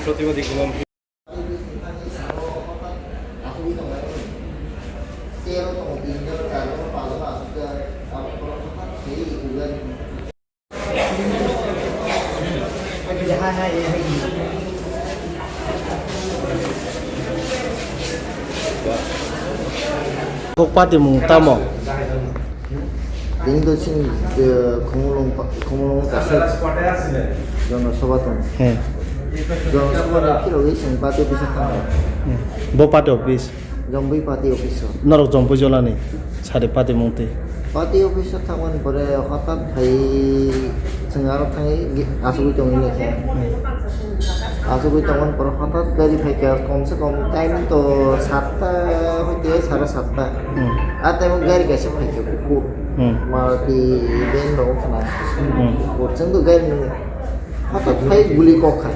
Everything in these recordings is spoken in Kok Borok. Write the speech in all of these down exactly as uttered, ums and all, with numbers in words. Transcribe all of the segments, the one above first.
প্রতিবাদী কলম। Kok party mung tamo? Tini to sini, eh, Khumulwng pa-, Khumulwng kaisa Jona Sabha tong. He. Jona Sabha ni phirogwi sini party office thango. He. Bo party office? Jombui party office o. Norok Jombui jolani sari party mung twi. Party office o thangmani pore hothat phai chwng aro thangwi ge-, achugwi tongwi lekha. Hmm. Achugwi tongmani pore hothat gari phaikha, kom se kom time to satta hoite sare satta. Hmm. A time o gari kaisa phaikha kuphur. Hmm. Maruti van rok khna. Hmm. Kuphur chwng to gari nung. Hothat phai guli kok kha.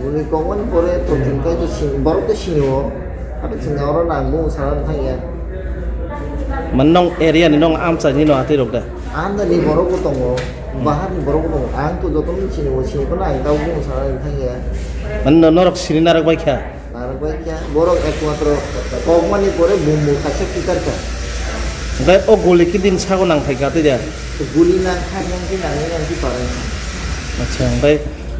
Guli kokmani pore to chwng kai to sini, borok to sini o. Hothat chwng oro nang bung sana thang ya. Man nong area ni nong amchai ni no atwi rok da? Ang da ni borok bo tongo. Hmm. Bahar ni borok bo tongo. Ang to joto no sini o, sini ko na ang tau bung sana thang ya. Man no norok sini narok bai kha? Narwkbaikha, borok ekmatro kokmani pore bumbu kaisa kikarkha. Hwnkhe o guli khe din sago nangphaikha tei de? Guli nangkha, nangkhe nangwi nangkhe parai. Acha, hwnkhe,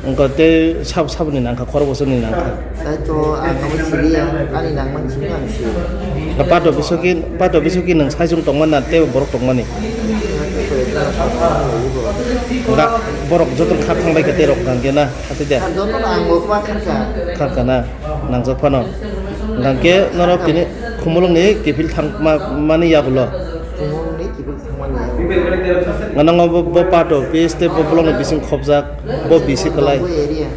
hwnkhe tei sab-, saboni nangkha, khorok bosongni nangkha. Tai to ang abo siliya, ani nangmani simi ang siliya. Pato bisoki, pato bisoki nwng saichung tongmani na tei borok tongmani? Hwnkhe borok joto kha thangbaikha tei rok hwnkhe na, hati de? Joto ang bo ma kharkha. Kharkha na? Nangjak phano. Hwnkhe norok tini Khumulwngni kiphil thangma-, mani yagulo. Khumulwngni kiphil thangmani yagulo. Nganango bo, bo part office tei bo blockni bising khobjak, bo bisi kwlai. Bo area.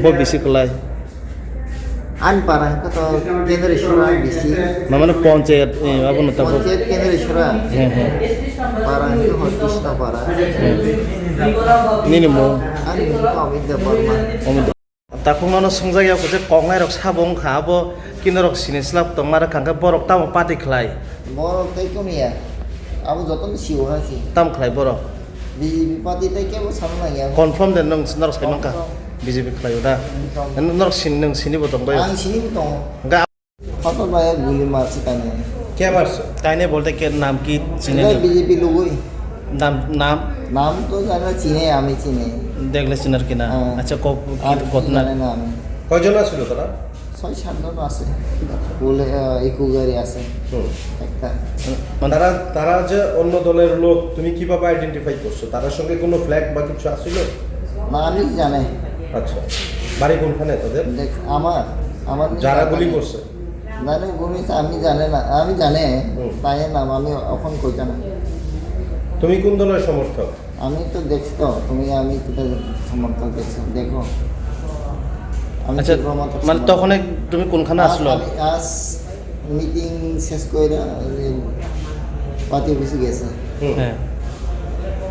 Bo bisi kwlai. Ani para hwnkhe to Kendreshwra bisi. Mamano ponchayat, eh, abono tabo. Ponchayat Kendreshwra. He, he. Para hwnkhe hor Krishna para. He. Nini mung? Ani mung khe Amit Debbarma. Amit Takhuk nono swngjak ya, khe koknai rok sabo wngkha, abo kinorok sini slap tongma rwkha, hwnkhe borok tamo party khlai? Borok tei kono ya, abo jotono sio ha si. Tamo khlai borok? B J P party tei kebo sana nang ya. Confirm de nwng norok sai mankha? Confirm. B J P khlai o da? Confirm. Norok sini, nwng sini bo tong bai? Ang sini bo tongo. Hwnkhe Hotor bai guli marse kainwi. Ke marse? Kainwi bolte ke naam ki chini? Ele B J P lugui. Naam, naam? Naam to jane, chine, ami chine. Dekhle chinar kina? Ah. Acha, kok-, ki ghotona? Ar ki jane na ami. Koijon asil tara? Soi satjon ase. Bole, ah, eco gari ase. Hmm. Ekta. মানে তারা, তারা যে অন্য দলের লোক, তুমি কিভাবে আইডেন্টিফাই করছো? তাদের সঙ্গে কোনো ফ্ল্যাগ বা কিছু আছিল? না, আমি জানি। আচ্ছা। বাড়ি কোনখানে তাদের? দেখ, আমার, আমার যারা গুলি করছে? জানে, ভূমিকা আমি জানে না, আমি জানে, হুম। তাই নাম আমি এখন কইতাম না। তুমি কোন দলের সমর্থক? আমি তো দেখছি তো, তুমি আমি কোথায় সমর্থক দেখছো, দেখো। আমি আচ্ছা, তীব্র মতো মানে সমর্থক। তখন এক-, তুমি কোনখানে আজ আসলো? আমি, আজ মিটিং শেষ করে, ওই যে, পার্টি অফিসে গেছে। হুম। হ্যাঁ।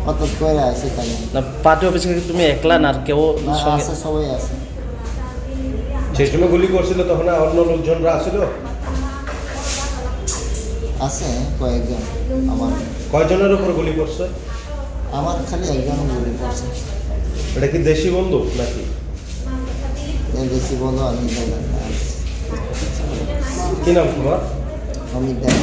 হঠাৎ করে আসে তাই। না, পার্টি অফিসে কি তুমি একলা না আর কেউ না, সঙ্গে? আছে, সবাই আছে। সেই সময় গুলি করছিল, তখন আর অন্য লোকজনরা আসছিল? আছে কয়েকজন আমার। কয়জনের উপর গুলি করছে? আমার খালি একজন গুলি করছে। এটা কি দেশি বন্দুক নাকি? এ দেশি বন্দুক আমি জানি না। কি নাম তোমার? অমিত দেব।